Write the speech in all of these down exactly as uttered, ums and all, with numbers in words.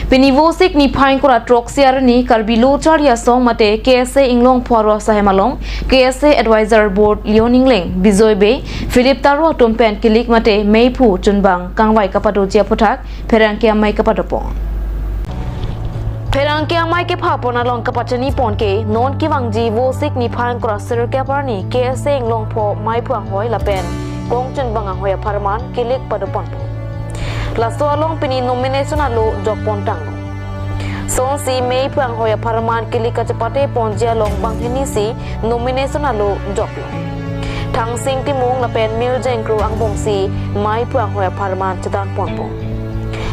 Pini Vosik niphai ingkoi ra throksi arni Karbi Lo Charli Asong mate K S A Inglongpho Aro Asahem along K S A Advisor Board Leon Engleng, Bijoy Bey, Philip Taro atum pen kilik mate meiphu chunbang kangvai kapadoji aphuthak pherangke amei kapadopon. Pherangke amei kephapon along kapachini pon ke non kevangji Vosik niphai ingkoi ra sirkep arni K S A Inglongpho meiphu anghoi lapen kongchunbang anghoi apharman kilik padoponpo. Laso along pini nomination alo jokpon tanglo. Sonsi meiphu anghoi apharman kilik kachepate ponji along banghini si nomination alo joklo. Thangsing Timung lapen Mirjeng Kro angbong si meiphu anghoi apharman chedan ponpo.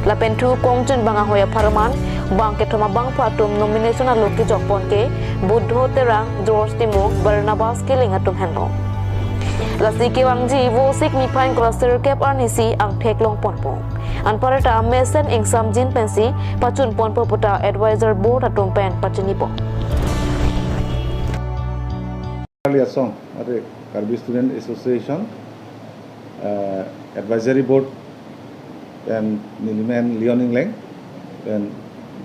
Lapen thu kongchunbang anghoi apharman bang kethom abangphu atum nomination alo kejokpon ke Buddho Terang, George Timung, Barnabas Killing atum henlo. Lasi kevangji Vosik niphai ingkoi ra sirkep arni si angthek longponpo. Anparta mesen ingsamjin pensi pachunponpo puta Advisor Board atum pen pachinipo. Charli Asong, mate Karbi Student Association, eh, Advisory Board, pen nelimen Leon Engleng, pen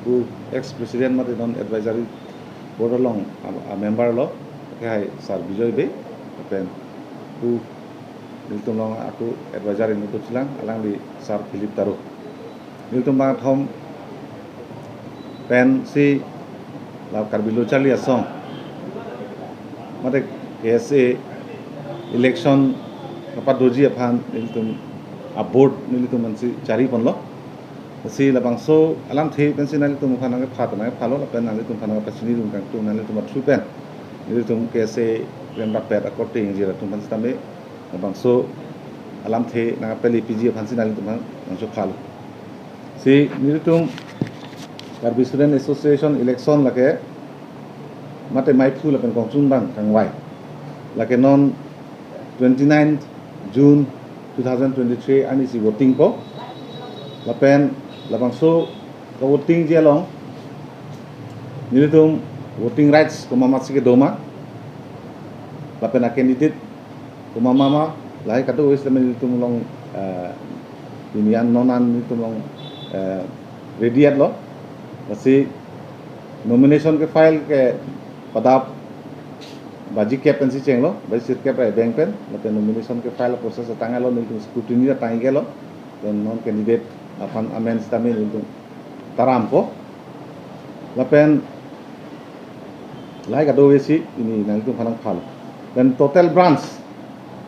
pu ex president mate non Advisory Board along a, a member lo, ke hai Sir Bijoy Bey, pen pu nelitum along ako advisor ingduk chelang, alangli Sir Philip Taro. Nelitum bangkethom pensi la Karbi Lo Charli Asong mate K S A election kapadoji aphan nelitum a board nelitum pensi chari ponlo. Si labangso alamthe pensi nanglitum aphan nangkepha nangkephalo lapen nanglitum aphan nangkepachini dun kangtung nanglitum a through pen nelitum K S A klemrap pet akorte ingjir atum aphan sitame labangso alamthe nangkepale piji aphansi nanglitum aphan nangchophalo. Si nelitum Karbi Student Association election lake mate meiphu lapen kongchunbang kangvai lake non twenty-ninth June two thousand twenty-three arni si votingpo. Lapen labangso ka votingji along nelitum voting rights komat komatsi kedo ma lapen a candidate komat komat ma lahai kadokave sitame nelitum along, eh, pini an non an nelitum along, eh, ready etlo. Lasi nomination kefile ke padap baji kep pensi chenglo, baji sirkep ra ebeng pen, lapen nomination kefile process atang alo nelitum scrutiny atang ikelo, lapen non candidate aphan amen sitame nelitum tarampo. Lapen lahai kadokave si pini nanglitum aphan nangphalo. Then total branch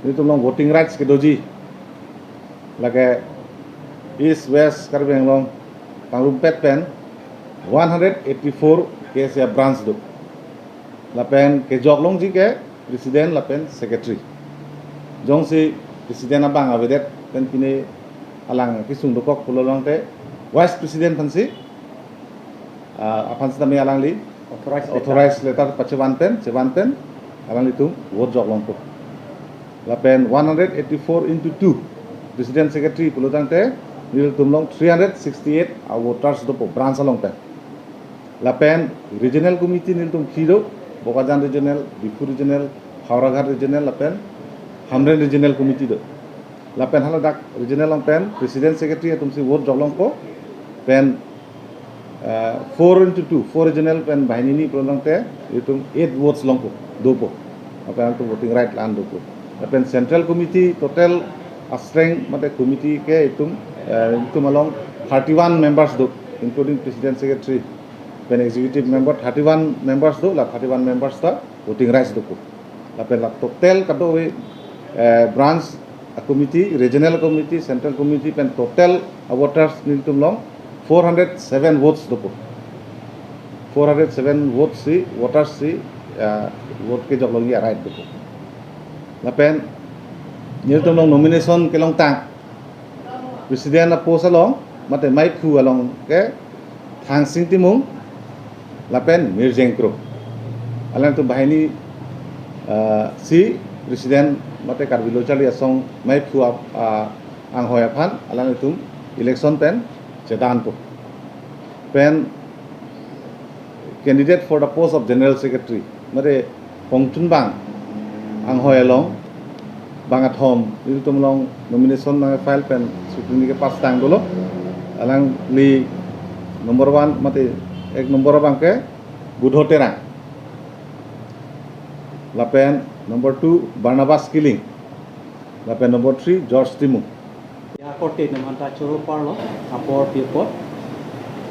nelitum along voting rights kedoji lake East, West Karbi Anglong kangrumpet pen one hundred eighty-four K S A branch do. Lapen kejok longji ke president lapen secretary. Jongsi president abang avedet pen pine alang kesung dokok pulo tangte vice president aphansi, ah, aphan sitame alangli authorized letter, authorized letter pachevan pen, chevan pen alanglitum vote jok longpo. Lapen one hundred eighty-four into two president secretary pulo tangte nelitum along three hundred sixty-eight a voters dopo branch along pen. Lapen regional committee nelitum phli do, Bokajan regional, Diphu regional, Howraghat regional lapen Hamren regional committee do. Lapen haladak regional along pen president secretary atumsi vote jok longpo pen, eh, four into two, four regional pen banghini pulo tangte itum eight votes longpo, dopo. Lapen itum voting right la-an dopo. Lapen central committee total a strength mate committee ke itum, eh, itum along thirty-one members do, including president secretary pen executive member, thirty-one members do, la thirty-one members ta voting rights dopo. Lapen la total kadokave, eh, branch a committee, regional committee, central committee pen total a voters nelitum along four hundred seven votes dopo. Four hundred seven votes si voters si, eh, vote kejok longji a right dopo. Lapen nelitum along nomination kelongtang president a post along mate meiphu along ke Thangsing Timung lapen Mirjeng Kro. Alangtum banghini, eh, si president mate Karbi Lo Charli Asong meiphu ap-, ah, anghoi aphan alangtum election pen chedanpo. Pen candidate for the post of general secretary mate kongchunbang anghoi along bangkethom nelitum along nomination nangfile pen scrutiny kepass tang dolo. Alangli Number one mate ek number abang ke Budho Terang. Lapen number two Barnabas Killing. Lapen number three George Timung. Ya korte atum aphan ta choro parlo apor pi apot.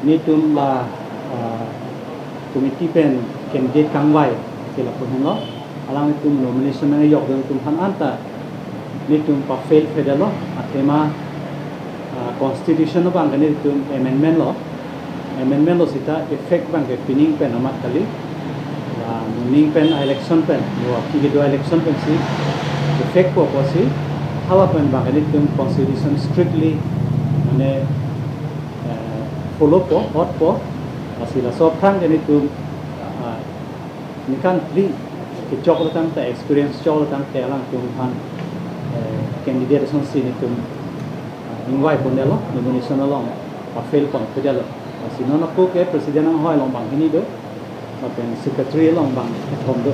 Netum la, ah, committee pen candidate kangvai ke lapu henlo. Alangtum nomination nang yok dun atum aphan anta netum pa fail fedalo. Athema, ah, constitution abang ke netum amendment lo. Amendment lo seta effect abang ke pining pen amat kali. La moning pen election pen, lo aphi kedo election pensi effect po pusi, hala pen abang ke netum constitution strictly mane, eh, follow po, hot po. Lasi laso aphrang ke netum, ah, ningkan phli kechoklo tangte, experience choklo tangte alangtum aphan, eh, candidate asonsi netum, ah, ingvai pondetlo, nomination along pa fail pon pondetlo. Lasi non ako ke president anghoi along banghini do, lapen secretary along bang kethom do.